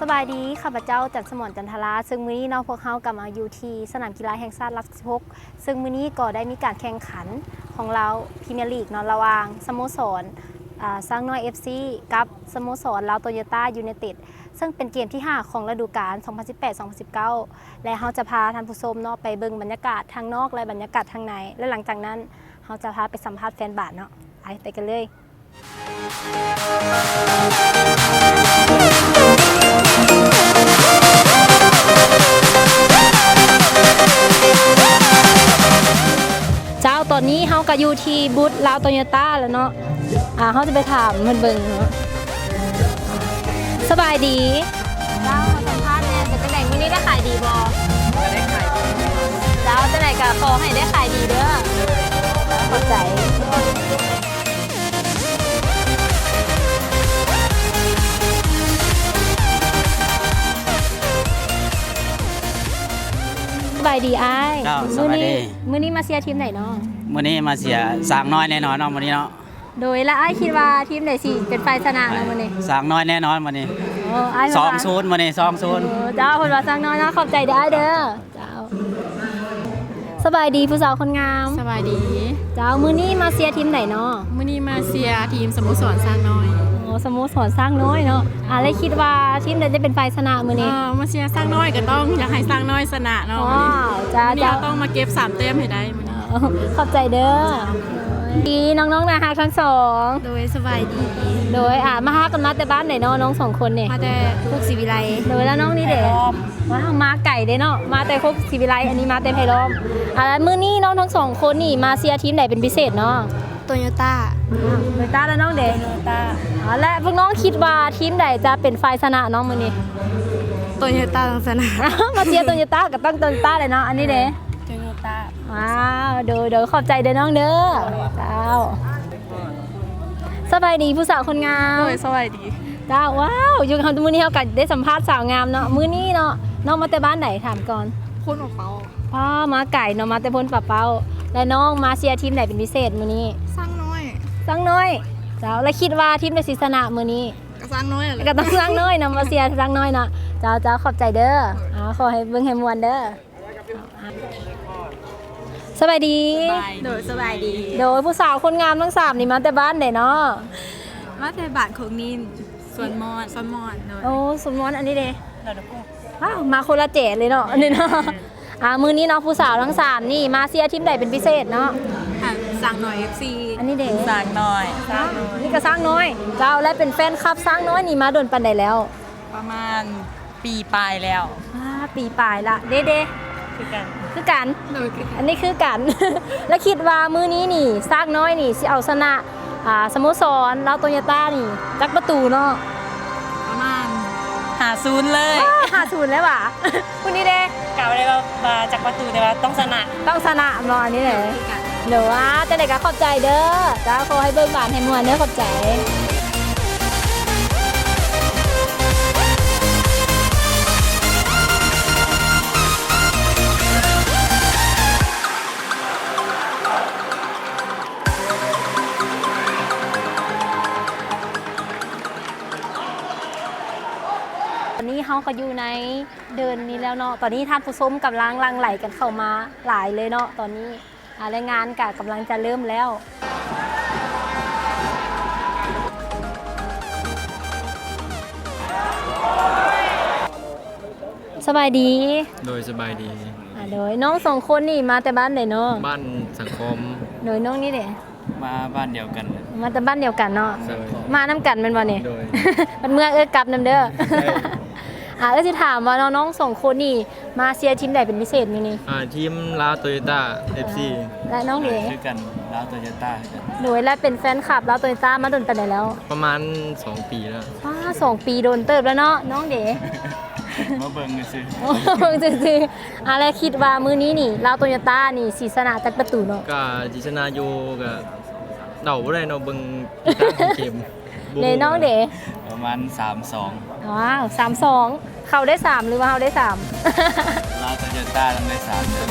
ສະບາຍດີ ຂ້າພະເຈົ້າ ຈັນສະໝອນ ຈັນທະລາ ເຊິ່ງມື້ນີ້ເນາະ ພວກເຮົາກໍມາຢູ່ທີ່ສະໜາມກິລາແຫ່ງຊາດຫຼັກສິບຫົກ ເຊິ່ງມື້ນີ້ກໍໄດ້ມີການແຂ່ງຂັນຂອງລາວພຣີເມຍລີກເນາະ ລະຫວ່າງສະໂມສອນ ອາ ຊ້າງນ້ອຍ ເອັຟຊີ ກັບສະໂມສອນລາວໂຕໂຍຕ້າ ຢູໄນເຕັດ ເຊິ່ງເປັນເກມທີຫ້າຂອງລະດູການສອງພັນສິບແປດ ສອງພັນສິບເກົ້າ ແລະ ເຮົາຈະພາທ່ານຜູ້ຊົມເນາະ ໄປເບິ່ງບັນຍາກາດທາງນອກ ແລະ ບັນຍາກາດທາງໃນ ແລະ ຫຼັງຈາກນັ້ນ ເຮົາຈະພາໄປສຳພາດແຟນບານເນາະ ໄປ ໄປກັນເລີຍ. ເຈົ້າ ຕອນນີ້ເຮົາກໍຢູ່ທີ່ບູດລາວໂຕໂຍຕ້າແລ້ວເນາະ ອາ ເຮົາຈະໄປຖາມເພິ່ນເບິ່ງເນາະ. ສະບາຍດີ. ເຈົ້າ ຂໍສຳພາດແດ່ ເປັນຈັ່ງໃດ ມື້ນີ້ໄດ້ຂາຍດີບໍ່? ກໍໄດ້ຂາຍດີ. ເຈົ້າ ຈັ່ງໃດກໍຂໍໃຫ້ໄດ້ຂາຍດີເດີ. ຂອບໃຈ. ສະບາຍດີອ້າຍ. ເຈົ້າ ສະບາຍດີ. ມື້ນີ້ ມື້ນີ້ມາເຊຍທີມໃດເນາະ? ມື້ນີ້ມາເຊຍຊ້າງນ້ອຍແນ່ນອນເນາະ ມື້ນີ້ເນາະ. ໂດຍ ແລະ ອ້າຍຄິດວ່າທີມໃດຊິເປັນຝ່າຍຊະນະເນາະມື້ນີ້? ຊ້າງນ້ອຍແນ່ນອນມື້ນີ້. ໂອ້ ອ້າຍ ສອງສູນ ມື້ນີ້ ສອງສູນ. ໂອ້ ເຈົ້າ ເພິ່ນວ່າຊ້າງນ້ອຍເນາະ ຂອບໃຈເດີອ້າຍເດີ. ເຈົ້າ ສະບາຍດີຜູ້ສາວຄົນງາມ. ສະບາຍດີ. ເຈົ້າ ມື້ນີ້ມາເຊຍທີມໃດເນາະ? ມື້ນີ້ມາເຊຍທີມສະໂມສອນຊ້າງນ້ອຍ. ອໍ ສະໂມສອນຊ້າງນ້ອຍເນາະ. ອາ ແລະ ຄິດວ່າທີມໃດຈະເປັນຝ່າຍຊະນະມື້ນີ້? ເອີ ມາເຊຍຊ້າງນ້ອຍກໍຕ້ອງຢາກໃຫ້ຊ້າງນ້ອຍຊະນະເນາະ. ອໍ ມື້ນີ້ ເຈົ້າ ມື້ນີ້ເຮົາຕ້ອງມາເກັບສາມແຕ້ມໃຫ້ໄດ້. ຂອບໃຈເດີ. ດີ ນ້ອງໆ ໜ້າຮັກທັງສອງ. ໂດຍ ສະບາຍດີ. ໂດຍ ອາ ມາຫາກັນມາແຕ່ບ້ານໃດເນາະ ນ້ອງສອງຄົນນີ້? ມາແຕ່ໂຄກສີວິໄລ. ໂດຍ ແລ້ວນ້ອງນີ້ເດ? ໄຜ່ລ້ອມ. ວ້າວ ມາໄກເດ້ເນາະ ມາແຕ່ໂຄກສີວິໄລ ອັນນີ້ມາແຕ່ໄຜ່ລ້ອມ. ອາ ແລ້ວມື້ນີ້ນ້ອງທັງສອງຄົນນີ້ມາເຊຍທີມໃດເປັນພິເສດເນາະ? ໂຕໂຍຕ້າ. ໂຕໂຍຕ້າ ແລ້ວນ້ອງເດ? ໂຕໂຍຕ້າ. ອາ ແລະ ພວກນ້ອງຄິດວ່າທີມໃດຈະເປັນຝ່າຍຊະນະເນາະມື້ນີ້? ໂຕໂຍຕ້າຕ້ອງຊະນະ. ມາເຊຍໂຕໂຍຕ້າກໍຕ້ອງໂຕໂຍຕ້າແຫຼະເນາະ. ອັນນີ້ເດ? ໂຕໂຍຕ້າ. ວ້າວ ໂດຍ ໂດຍ ຂອບໃຈເດີນ້ອງເດີ. ເຈົ້າ ສະບາຍດີຜູ້ສາວຄົນງາມ. ໂດຍ ສະບາຍດີ. ເຈົ້າ ວ້າວ ຢູ່ເຮົາ ມື້ນີ້ເຮົາກໍໄດ້ສຳພາດສາວງາມເນາະ. ມື້ນີ້ເນາະ ນ້ອງມາແຕ່ບ້ານໃດ ຖາມກ່ອນ? ໂພນປາເປົ້າ. ອໍ ມາໄກເນາະ ມາແຕ່ໂພນປາເປົ້າ. ແລະ ນ້ອງມາເຊຍທີມໃດເປັນພິເສດມື້ນີ້? ຊ້າງນ້ອຍ. ຊ້າງນ້ອຍ. ເຈົ້າ ແລະ ຄິດວ່າທີມໃດຊິຊະນະມື້ນີ້? ກໍຊ້າງນ້ອຍແຫຼະ. ກໍຕ້ອງຊ້າງນ້ອຍນຳ ມາເຊຍຊ້າງນ້ອຍເນາະ. ເຈົ້າ ເຈົ້າ ຂອບໃຈເດີ. ເອີ ຂໍໃຫ້ເບິ່ງໃຫ້ມ່ວນເດີ. ສະບາຍດີ. ໂດຍ ສະບາຍດີ. ໂດຍ ຜູ້ສາວຄົນງາມທັງສາມນີ້ມາແຕ່ບ້ານໃດເນາະ? ມາແຕ່ບ້ານໂຄກນິນ ສວນມ່ອນ. ສວນມ່ອນ. ໂດຍ. ໂອ້ ສວນມ່ອນ. ອັນນີ້ເດ? ດອນດອກກຸ້ງ. ວ້າວ ມາຄົນລະແຈເລີຍເນາະ ອັນນີ້ເນາະ. ອາ ມື້ນີ້ເນາະ ຜູ້ສາວທັງສາມນີ້ມາເຊຍທີມໃດເປັນພິເສດເນາະ? ອາ ຊ້າງນ້ອຍ ເອັຟຊີ. ອັນນີ້ເດ? ຊ້າງນ້ອຍ. ນີ້ກໍຊ້າງນ້ອຍ. ເຈົ້າ ແລະ ເປັນແຟນຄລັບຊ້າງນ້ອຍນີ້ມາດົນປານໃດແລ້ວ? ປະມານ ປີປາຍແລ້ວ. ອາ ປີປາຍລະ. ເດ ເດ? ຄືກັນ. ຄືກັນ. ໂດຍ ຄືກັນ. ອັນນີ້ຄືກັນ. ແລ້ວຄິດວ່າມື້ນີ້ນີ້ ຊ້າງນ້ອຍນີ້ຊິເອົາຊະນະ ອາ ສະໂມສອນລາວໂຕໂຍຕ້ານີ້ຈັກປະຕູເນາະ? ປະມານ ຫ້າສູນເລີຍ. ຫ້າສູນເລີຍຫວາ? ຜູ້ນີ້ເດ? ກະບໍ່ໄດ້ວ່າ ວ່າຈັກປະຕູ ແຕ່ວ່າຕ້ອງຊະນະ. ຕ້ອງຊະນະເນາະ ອັນນີ້ແຫຼະ. ໂດຍ ຈັ່ງໃດກໍຂອບໃຈເດີ. ເຈົ້າ ຂໍໃຫ້ເບິ່ງບານໃຫ້ມ່ວນເດີ. ຂອບໃຈ. ຕອນນີ້ເຮົາກໍຢູ່ໃນ ເດີ່ນນີ້ແລ້ວເນາະ. ຕອນນີ້ທ່ານຜູ້ຊົມກຳລັງຫຼັ່ງໄຫຼກັນເຂົ້າມາຫຼາຍເລີຍເນາະຕອນນີ້. ອາ ແລະ ງານກະກຳລັງຈະເລີ່ມແລ້ວ. ສະບາຍດີ. ໂດຍ ສະບາຍດີ. ອາ ໂດຍ ນ້ອງສອງຄົນນີ້ມາແຕ່ບ້ານໃດເນາະ? ບ້ານສັງຄົມ. ໂດຍ ນ້ອງນີ້ເດ? ມາບ້ານດຽວກັນ. ມາແຕ່ບ້ານດຽວກັນເນາະ. ໂດຍ. ມານຳກັນແມ່ນບໍ່ນີ້? ໂດຍ. ບັດເມືອເອື້ອຍກັບນຳເດີ. ໂດຍ. ອາ ເອື້ອຍຊິຖາມວ່າເນາະ ນ້ອງສອງຄົນນີ້ມາເຊຍທີມໃດເປັນພິເສດມື້ນີ້? ອາ ທີມລາວໂຕໂຍຕ້າ ເອັຟຊີ. ແລະ ນ້ອງເດ? ຄືກັນ ລາວໂຕໂຍຕ້າຄືກັນ. ໂດຍ ແລະ ເປັນແຟນຄລັບລາວໂຕໂຍຕ້າມາດົນປານໃດແລ້ວ? ປະມານສອງປີແລ້ວ. ວ້າ ສອງປີ ໂດນເຕີບແລ້ວເນາະ. ນ້ອງເດ? ມາເບິ່ງຊື່ໆ. ເບິ່ງຊື່ໆ. ອາ ແລ້ວຄິດວ່າມື້ນີ້ນີ້ ລາວໂຕໂຍຕ້ານີ້ຊິຊະນະຈັກປະຕູເນາະ? ກະຊິຊະນະຢູ່ ກະເດົາບໍ່ໄດ້ເນາະ ເບິ່ງຕິດຕາມເກມ. ເດ ນ້ອງເດ? ປະມານສາມສອງ. ວ້າວ ສາມສອງ. ເຂົາໄດ້ສາມ ຫຼືວ່າເຮົາໄດ້ສາມ? ລາວໂຕໂຍຕ້າຕ້ອງໄດ້ສາມເດີ.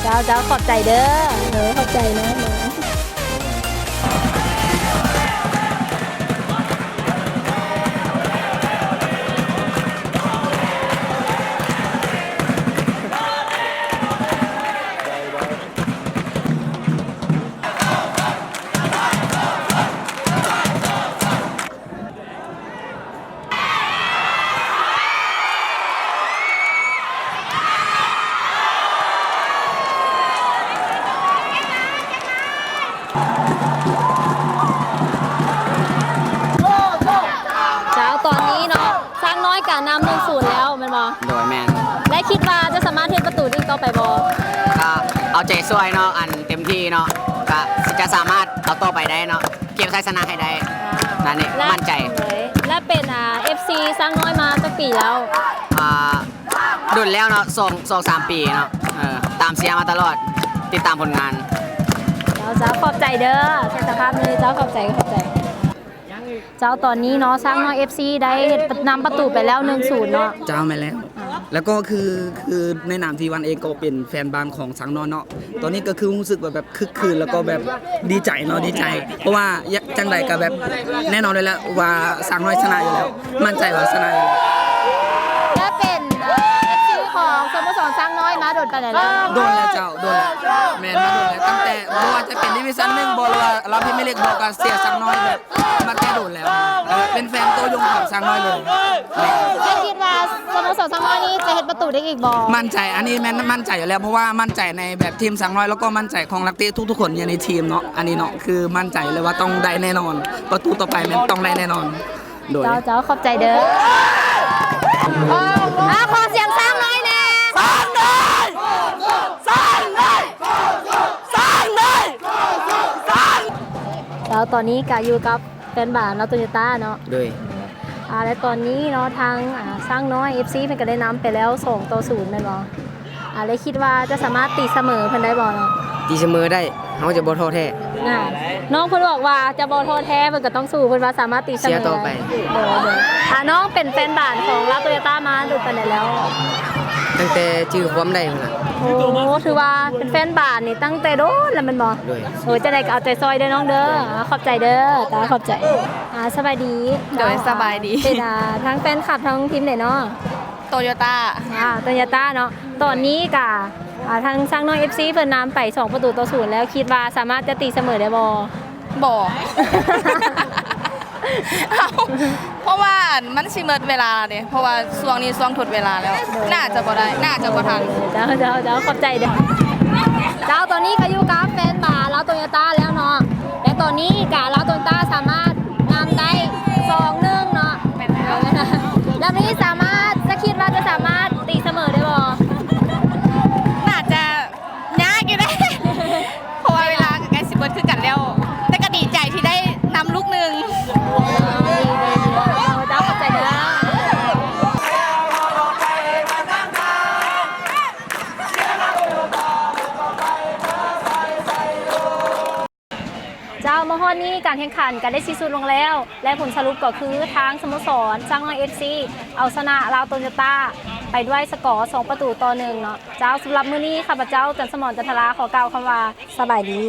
ເຈົ້າ ເຈົ້າ ຂອບໃຈເດີ. ເອີ ຂອບໃຈນະ. ຊ່ວຍເນາະ ອັນເຕັມທີ່ເນາະ ກະຈະສາມາດເອົາຕໍ່ໄປໄດ້ເນາະ ເກັບໄຊຊະນະໃຫ້ໄດ້ ອ່າ ນັ້ນນີ້ ແລະ ໝັ້ນໃຈ ແລະເປັນ ອ່າ ເອັຟຊີຊ້າງນ້ອຍມາຈັກປີແລ້ວ? ອ່າ ດົນແລ້ວເນາະ ສອງ ສອງສາມປີເນາະ ເອີ ຕາມເຊຍມາຕະຫຼອດ ຕິດຕາມຜົນງານ. ເຈົ້າ ເຈົ້າ ຂອບໃຈເດີ ໃຫ້ສະພາບນີ້ ເຈົ້າ ຂອບໃຈ ຂອບໃຈ. ເຈົ້າ ຕອນນີ້ເນາະ ຊ້າງນ້ອຍເອັຟຊີໄດ້ນຳປະຕູໄປແລ້ວ ໜຶ່ງສູນ ເນາະ. ເຈົ້າ ແມ່ນແລ້ວ ອ່າ ແລ້ວກໍຄື ຄືໃນນາມທີ່ວັນເອງກໍເປັນແຟນບານຂອງຊ້າງນ້ອຍເນາະ ຕອນນີ້ກໍຄືຮູ້ສຶກວ່າແບບຄຶກຄື້ນ ແລ້ວກໍແບບດີໃຈເນາະ ດີໃຈ ເພາະວ່າຈັ່ງໃດກໍແບບແນ່ນອນຢູ່ແລ້ວວ່າຊ້າງນ້ອຍຊະນະຢູ່ແລ້ວ ໝັ້ນໃຈວ່າຊະນະຢູ່ແລ້ວ. ແລະເປັນ ເອີ ເອັຟຊີຂອງສະໂມສອນຊ້າງນ້ອຍມາດົນປານໃດແລ້ວ? ດົນແລ້ວເຈົ້າ ດົນແລ້ວ ແມ່ນ ມາດົນແລ້ວ ຕັ້ງແຕ່ບໍ່ວ່າຈະເປັນດີວິຊັນໜຶ່ງບໍ ຫຼືວ່າລາວພຣີເມຍລີກບໍ ກໍເຊຍຊ້າງນ້ອຍແບບ ມາແຕ່ດົນແລ້ວ ເອີ ເປັນແຟນໂຕຍົງຂອງຊ້າງນ້ອຍເລີຍ. ແມ່ນ ແລະຄິດວ່າສະໂມສອນຊ້າງນ້ອຍນີ້ຈະເຮັດປະຕູໄດ້ອີກບໍ່? ໝັ້ນໃຈ ອັນນີ້ແມ່ນໝັ້ນໃຈຢູ່ແລ້ວ ເພາະວ່າໝັ້ນໃຈໃນແບບທີມຊ້າງນ້ອຍ ແລ້ວກໍໝັ້ນໃຈຂອງນັກເຕະທຸກໆຄົນຢູ່ໃນທີມເນາະ ອັນນີ້ເນາະ ຄືໝັ້ນໃຈເລີຍວ່າຕ້ອງໄດ້ແນ່ນອນ ປະຕູຕໍ່ໄປແມ່ນຕ້ອງໄດ້ແນ່ນອນ. ໂດຍ ເຈົ້າ ເຈົ້າ ຂອບໃຈເດີ. ອ່າ ຂໍສຽງຊ້າງນ້ອຍແດ່. ຊ້າງນ້ອຍ ຊ້າງນ້ອຍ ຊ້າງນ້ອຍ ຊ້າງ ເຈົ້າ ຕອນນີ້ກະຢູ່ກັບ ແຟນບານລາວໂຕໂຍຕ້າເນາະ. ໂດຍ ອ່າ ແລະຕອນນີ້ເນາະ ທາງ ອ່າ ຊ້າງນ້ອຍເອັຟຊີເພິ່ນກໍໄດ້ນຳໄປແລ້ວ ສອງຕໍ່ສູນ ແມ່ນບໍ່? ອ່າ ແລະຄິດວ່າຈະສາມາດຕີສະເໝີເພິ່ນໄດ້ບໍ່ເນາະ? ຕີສະເໝີໄດ້ ເຮົາຈະບໍ່ທໍ້ແທ້. ອ່າ ນ້ອງເພິ່ນບອກວ່າຈະບໍ່ທໍ້ແທ້ ເພິ່ນກໍຕ້ອງສູ້ ເພິ່ນວ່າສາມາດຕີສະເໝີໄດ້. ໂດຍ ໂດຍ ອ່າ ນ້ອງເປັນແຟນບານຂອງລາວໂຕໂຍຕ້າມາດົນປານໃດແລ້ວ? ຕັ້ງແຕ່ຈື່ຄວາມໄດ້ພຸ້ນລະ. ໂອ້ ຖືວ່າເປັນແຟນບານນີ້ຕັ້ງແຕ່ດົນແລ້ວແມ່ນບໍ່? ໂດຍ ໂອ້ ຈັ່ງໃດກໍເອົາໃຈຊ່ອຍເດີນ້ອງເດີ. ອ່າ ຂອບໃຈເດີ ຕາ ຂອບໃຈ. ອ່າ ສະບາຍດີ. ໂດຍ ສະບາຍດີ. ເປັນ ອ່າ ທັງແຟນຄລັບທັງທີມໃດເນາະ? ໂຕໂຍຕ້າ. ອ່າ ໂຕໂຍຕ້າເນາະ. ຕອນນີ້ກະ ອ່າ ທາງຊ້າງນ້ອຍເອັຟຊີເພິ່ນນຳໄປ ສອງປະຕູຕໍ່ສູນແລ້ວ ຄິດວ່າສາມາດຈະຕີສະເໝີໄດ້ບໍ່? ບໍ່ ເອົ້າ ເພາະວ່າອັນມັນຊິໝົດເວລາເດ້ ເພາະວ່າຊ່ວງນີ້ຊ່ວງທົດເວລາແລ້ວ. ໂດຍ ໜ້າຈະບໍ່ໄດ້ ໜ້າຈະບໍ່ທັນ. ເຈົ້າ ເຈົ້າ ເຈົ້າ ຂອບໃຈເດີ. ເຈົ້າ ຕອນນີ້ກໍຢູ່ກັບແຟນບານລາວໂຕໂຍຕ້າແລ້ວເນາະ ແລະຕອນນີ້ກະລາວໂຕໂຍຕ້າສາມາດນຳໄດ້ ສອງໜຶ່ງ ເນາະ. ແມ່ນແລ້ວ. ແລ້ວນີ້ສາມາດ ຈະຄິດວ່າຈະສາມາດຕີສະເໝີໄດ້ບໍ່? ໜ້າຈະ ຍາກຢູ່ເດ້ ເພາະວ່າເວລາກໍໃກ້ຊິເບິດຄືກັນແລ້ວ ແຕ່ກໍດີໃຈທີ່ໄດ້ນຳລູກໜຶ່ງ. ເຈົ້າ ຂອບໃຈເດີ. ເຈົ້າ ມາຮອດນີ້ການແຂ່ງຂັນກໍໄດ້ສິ້ນສຸດລົງແລ້ວ ແລະ ຜົນສະຫຼຸບກໍຄືທາງສະໂມສອນຊ້າງນ້ອຍເອັຟຊີ ເອົາຊະນະລາວໂຕໂຍຕ້າໄປດ້ວຍສະກໍ ສອງປະຕູຕໍ່ໜຶ່ງເນາະ. ເຈົ້າ ສຳລັບມື້ນີ້ ຂ້າພະເຈົ້າ ຈັນສະໝອນ ຈັນທະລາ ຂໍກ່າວຄຳວ່າ ສະບາຍດີ.